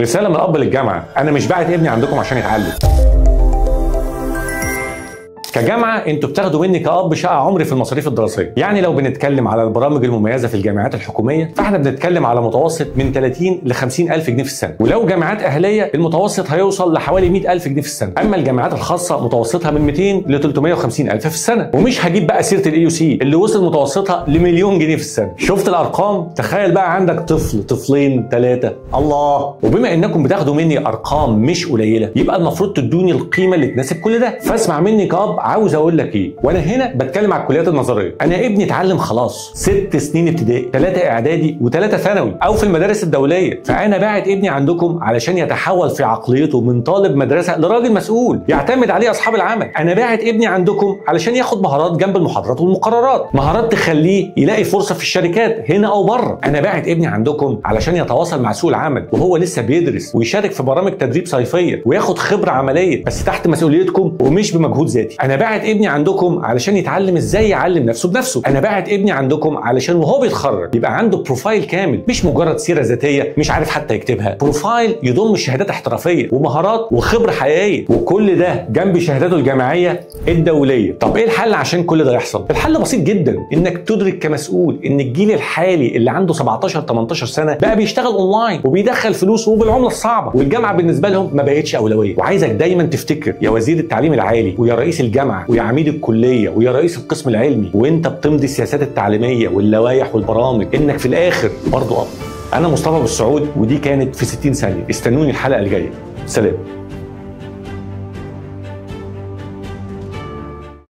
رسالة من اب للجامعة: انا مش باعت ابني عندكم عشان يتعلم. كجامعه انتوا بتاخدوا مني كأب شقه عمري في المصاريف الدراسية. يعني لو بنتكلم على البرامج المميزة في الجامعات الحكومية فاحنا بنتكلم على متوسط من 30 ل 50 الف جنيه في السنة، ولو جامعات اهليه المتوسط هيوصل لحوالي 100 الف جنيه في السنة. اما الجامعات الخاصة متوسطها من 200 ل 350 الف في السنة، ومش هجيب بقى سيره ال AUC اللي وصل متوسطها لمليون جنيه في السنة. شفت الارقام؟ تخيل بقى عندك طفل، طفلين، ثلاثة، الله. وبما انكم بتاخدوا مني ارقام مش قليله يبقى المفروض تدوني القيمة اللي تناسب كل ده. فاسمع مني كأب، عاوز اقول لك ايه وانا هنا بتكلم على الكليات النظرية. انا ابني اتعلم خلاص 6 سنين ابتدائي، 3 اعدادي، و3 ثانوي او في المدارس الدولية، فانا باعت ابني عندكم علشان يتحول في عقليته من طالب مدرسه لراجل مسؤول يعتمد عليه اصحاب العمل. انا باعت ابني عندكم علشان ياخد مهارات جنب المحاضرات والمقررات، مهارات تخليه يلاقي فرصة في الشركات هنا او بره. انا باعت ابني عندكم علشان يتواصل مع سوق العمل وهو لسه بيدرس، ويشارك في برامج تدريب صيفية، وياخد خبره عملية بس تحت مسؤوليتكم ومش بمجهود ذاتي. انا باعت ابني عندكم علشان يتعلم ازاي يعلم نفسه بنفسه. انا باعت ابني عندكم علشان وهو بيتخرج يبقى عنده profile كامل، مش مجرد سيره ذاتية مش عارف حتى يكتبها، profile يضم شهادات احترافية ومهارات وخبره حقيقية، وكل ده جنب شهاداته الجامعية الدولية. طب ايه الحل عشان كل ده يحصل؟ الحل بسيط جدا، انك تدرك كمسؤول ان الجيل الحالي اللي عنده 17 18 سنة بقى بيشتغل اونلاين وبيدخل فلوس وبالعمله الصعبة، والجامعة بالنسبة لهم ما بقتش اولوية. وعايزك دايما تفتكر يا وزير التعليم العالي، ويا رئيس الجامعة، ويا عميد الكلية، ويا رئيس القسم العلمي، وانت بتمضي السياسات التعليمية واللوائح والبرامج، انك في الاخر برضه اب. انا مصطفى بالسعود، ودي كانت في 60 ثانية. استنوني الحلقة الجاية. سلام.